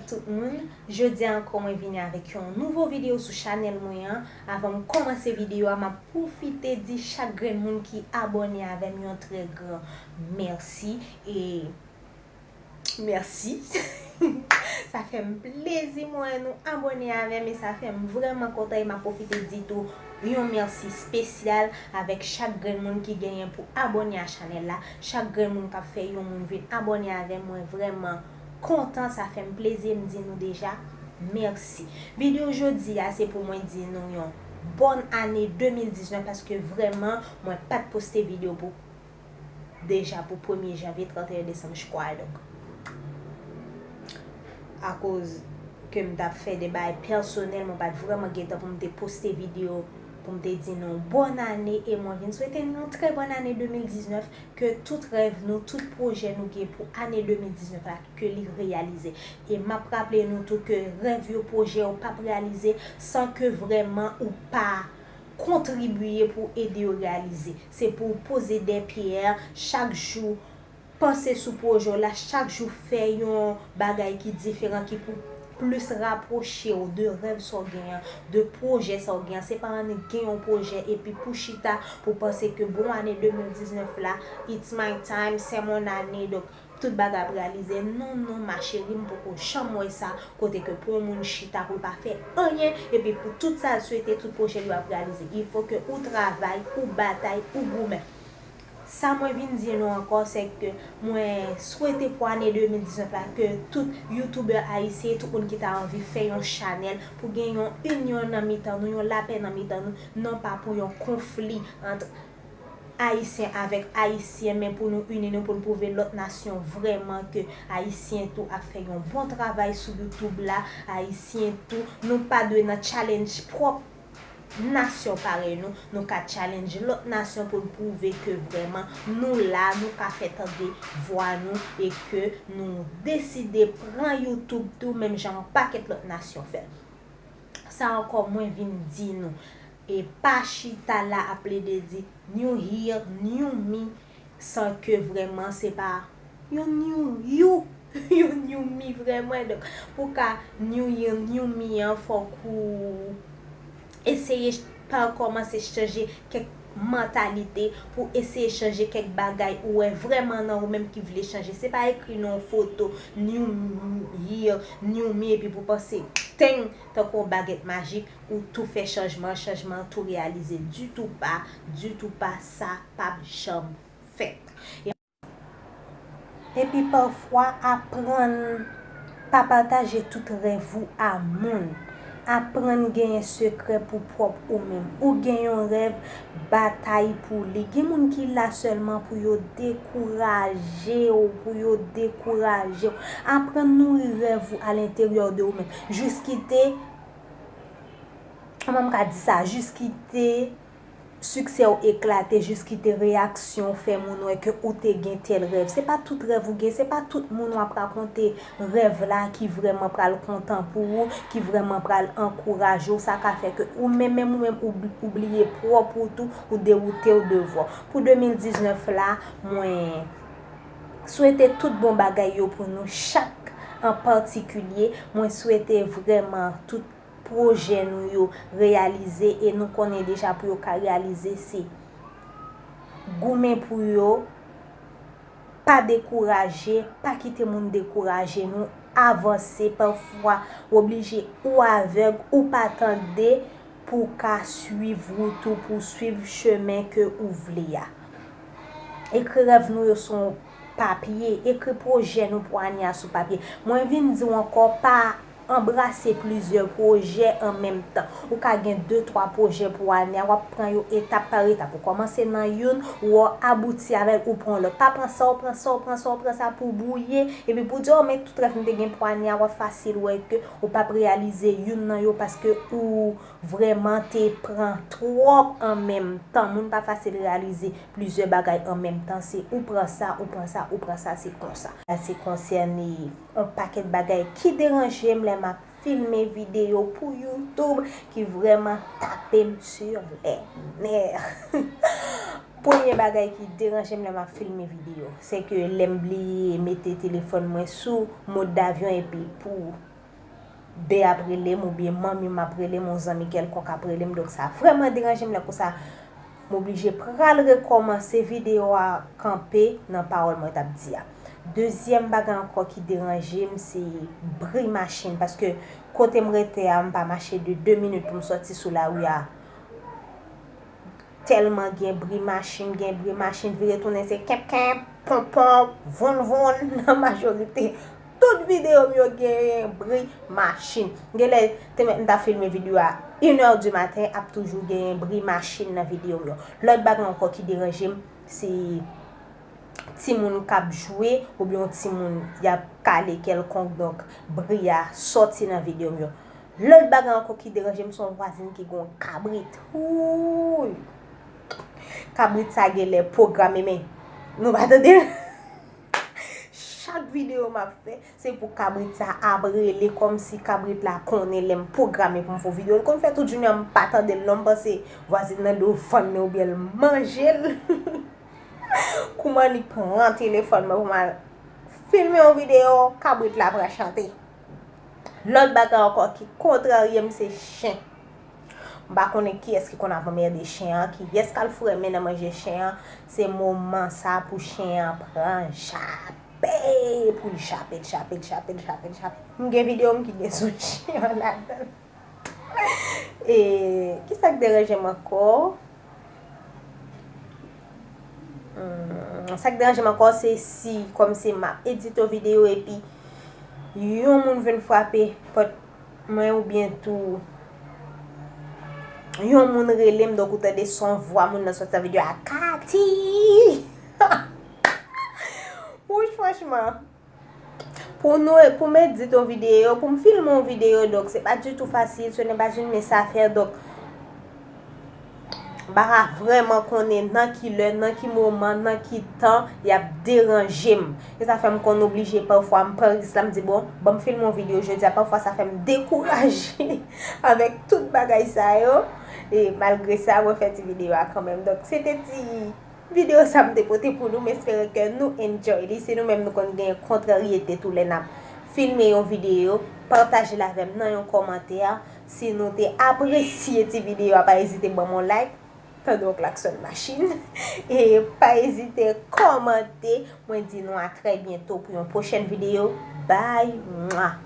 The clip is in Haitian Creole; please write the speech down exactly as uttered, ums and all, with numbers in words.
Tout moun, jodi a ankò mwen vini avèk yon nouvo videyo sou chanèl mwen an. Avan m kòmanse videyo a, m ap pwofite di chak grenn moun ki abòne avè m yon trè gran mèsi. E mèsi. Sa fè m plezi m wè nou abòne avè m e sa fè m vrèman kontan e m ap pwofite di tou yon mèsi espesyal avèk chak grenn moun ki genyen pou abòne a chanèl la. Chak grenn moun k ap fè yon moun vin abòne avè m, mwen vrèman kontan, sa fè m plezi, m di nou deja mèsi. Videyo jodi a se pou mwen di nou yon bòn ane de mil diznèf paske vrèman mwen pa t poste videyo pou deja pou premye janvye, trannteyen desanm, je crois. Donk, akoz ke m t ap fè de bagay pèsonèl, mwen pa t vrèman gen tan pou m te poste videyo pou m te di nou bòn ane e mwen vin swete nou yon trè bòn ane de mil diznèf, ke tout rèv nou, tout pwojè nou gen pou ane de mil diznèf la, ke li reyalize. E m ap raple nou tou ke rèv yo, pwojè yo p ap reyalize san ke vrèman ou pa kontribye pou ede yo reyalize. Se pou w poze de pyè chak jou, panse sou pwojè w la, chak jou fè yon bagay ki diferan, ki pou plis rapwoche w de rèv sa w genyen, de pwojè sa w genyen. Se pa annik gen yon pwojè epi pou chita pou panse ke bon, ane de mil diznèf la, it's my time, c'est mon année, donk tout bagay ap reyalize. Non, non, ma chérie, m poko janm wè sa, kote ke pou yon moun chita pou l pa fè anyen, epi pou tout sa l swete, tout pwojè l yo ap reyalize. Il faut que ou travay, ou batay, ou goumen. Sa mwen vin di nou ankò, se ke mwen swete pou ane de mil diznèf la, ke tout youtubè ayisyen, tout moun ki ta anvi fè yon chanèl, pou gen yon inyon nan mitan nou, yon lapè nan mitan nou, non pa pou yon konfli ant Ayisyen avèk Ayisyen, men pou nou ini nou, pou n pwouve lòt nasyon vrèman ke Ayisyen tou ap fè yon bon travay sou YouTube la. Ayisyen tou, nou pa dwe nan challenge pwòp nasyon parèy nou. Nou ka challenge lòt nasyon pou n pwouve ke vrèman nou la, nou ka fè tande vwa nou e ke nou deside pran YouTube tou, menm jan yon pakèt lòt nasyon fè l. Sa ankò mwen vin di nou. E pa chita la ap plede di new year, new me, san ke vrèman se pa yon new you, yon new me vrèman. Donk, pou ka new year, new me an, fòk ou eseye pa kòmanse chanje kèk mantalite, pou eseye chanje kèk bagay ou wè vrèman nan ou menm ki vle chanje. Se pa ekri nan yon foto new year, new me, epi pou panse, teng, tankou yon bagèt majik, ou tou fè chanjman, chanjman an tou reyalize. Ditou pa, ditou pa, sa p ap janm fèt. Epi pafwa, aprann pa pataje tout rèv ou a moun. Aprann genyen sekrè pou pwòp ou menm. Ou gen yon rèv, batay pou li. Gen moun ki la sèlman pou yo dekouraje w, pou yo dekouraje w. Aprann nouri rèv ou alenteryè de ou menm. Jis kite, kòman m ka di sa? Jis kite siksè w eklate, jis kite reyaksyon w fè moun wè ke ou te gen tèl rèv. Se pa tout rèv ou gen, se pa tout moun w ap rakonte rèv la ki vrèman pral kontan pou ou, ki vrèman pral ankouraje w. Sa ka fè ke ou menm, menm ou menm, ou bl-, ou bliye pwòp ou tou, ou dewoute w de vwa w. Pou de mil diznèf la, mwen swete tout bon bagay yo pou nou chak an patikilye. Mwen swete vrèman tout pwojè nou yo reyalize e nou konnen deja pou yo ka reyalize se goumen pou yo, pa dekouraje, pa kite moun dekouraje nou, avanse, pafwa w oblije ou avèg, ou pa tande pou w ka swiv wout ou, pou w swiv chemen ke ou vle a. Ekri rèv nou yo sou yon papye, ekri pwojè nou pou ane a sou papye. Mwen vin di w ankò, pa anbrase plizyè pwojè an menm tan. Ou ka gen de, twa pwojè pou ane a, w ap pran yo etap pa etap. Ou kòmanse nan youn, ou abouti avè l, ou pran lòt. Pa pran sa, ou pran sa, ou pran sa, ou pran sa pou bwouye, epi pou di, o, men tout rèv m te gen pou ane a, w ap fasil wè ke ou p ap reyalize youn nan yo paske ou vrèman te pran twòp an menm tan. Moun pa fasil reyalize plizyè bagay an menm tan. Se ou pran sa, ou pran sa, ou pran sa, se konsa. Sa se konsène yon pakèt bagay ki deranje m lè m ap filme videyo pou YouTube, ki vrèman tape m sur les nerfs. Premye bagay ki deranje m lè m ap filme videyo, se ke lè m bliye mete telefòn mwen sou mòd avyon epi pou bè ap rele m oubyen manmi m ap rele m, yon zanmi kèlkonk ap rele m. Donk, sa vrèman deranje m. Lè konsa, m oblije pral rekòmanse videyo a kanpe nan pawòl mwen t ap di a. Dezyèm bagay ankò ki deranje m, se bri machin. Paske kote m rete a, m pa mache de de minit pou m sòti sou lari a. Tèlman gen bri machin, gen bri machin, vire tounen se kenp kenp, ponpon, voun voun nan majorite. Tout videyo m yo genyen bri machin. Genlè te mèt m ta filme videyo a inè di maten, ap toujou genyen bri machin nan videyo m yo. Lòt bagay ankò ki deranje m, se timoun k ap jwe oubyen yon timoun y ap kale kèlkonk, donk bri a sòti nan videyo m yo. Lòt bagay ankò ki deranje m, se yon vwazin ki gen yon kabrit. Wouy! Kabrit sa genlè pwograme, men nou pa tande l. Chak videyo m ap fè, se pou kabrit sa ap rele, kòmsi kabrit la konnen lè m pwograme pou m fè yon videyo. L konn fè tout jounen an, m pa tande l non, m panse vwazin nan dwe vann li oubyen l manje l. Kouman li pran telefòn mwen pou m al filme yon videyo, kabrit la pral chante. Lòt bagay ankò ki kontrarye m, se chen. M pa konnen kiyès ki konn ap anmède chen an, kiyès k al foure men nan manje chen an. Se moman sa pou chen an pran chape, pou l chape, l chape, l chape, l chape, l chape. M gen videyo m ki gen sou chen an ladan l. E kisa k deranje m ankò? Hmm, sa k deranje m ankò, se si, kòmsi m ap edite yon videyo epi yon moun vin frape pòt mwen oubyen tou yon moun rele m, donk ou tande son vwa moun nan sòti nan videyo a, Katy! Wouch, franchman. Pou nou, pou m edite yon videyo, pou m filme yon videyo, donk se pa ditou fasil, ce n'est pas une mince affaire, donk m pa ka vrèman konnen nan ki lè, nan ki moman, nan ki tan y ap deranje m. E sa fè m konn oblije pafwa m pran risk la, m di, bon, ban m filme yon videyo jodi a. Pafwa sa fè m dekouraje avèk tout bagay sa yo. E malgre sa, mwen fè ti videyo a kanmenm. Donk, se te ti videyo sa m te pote pou nou. M espere ke nou enjoy li. Se nou menm nou konn gen kontraryete tou lè n ap filme yon videyo. Pataje l avè m nan yon kòmantè. Si nou te apresye ti videyo a, pa ezite ban m yon like. Tande yon klaksòn machin. E pa ezite kòmante. Mwen di nou a trè byento pou yon pwochèn videyo. Bye! Mwa!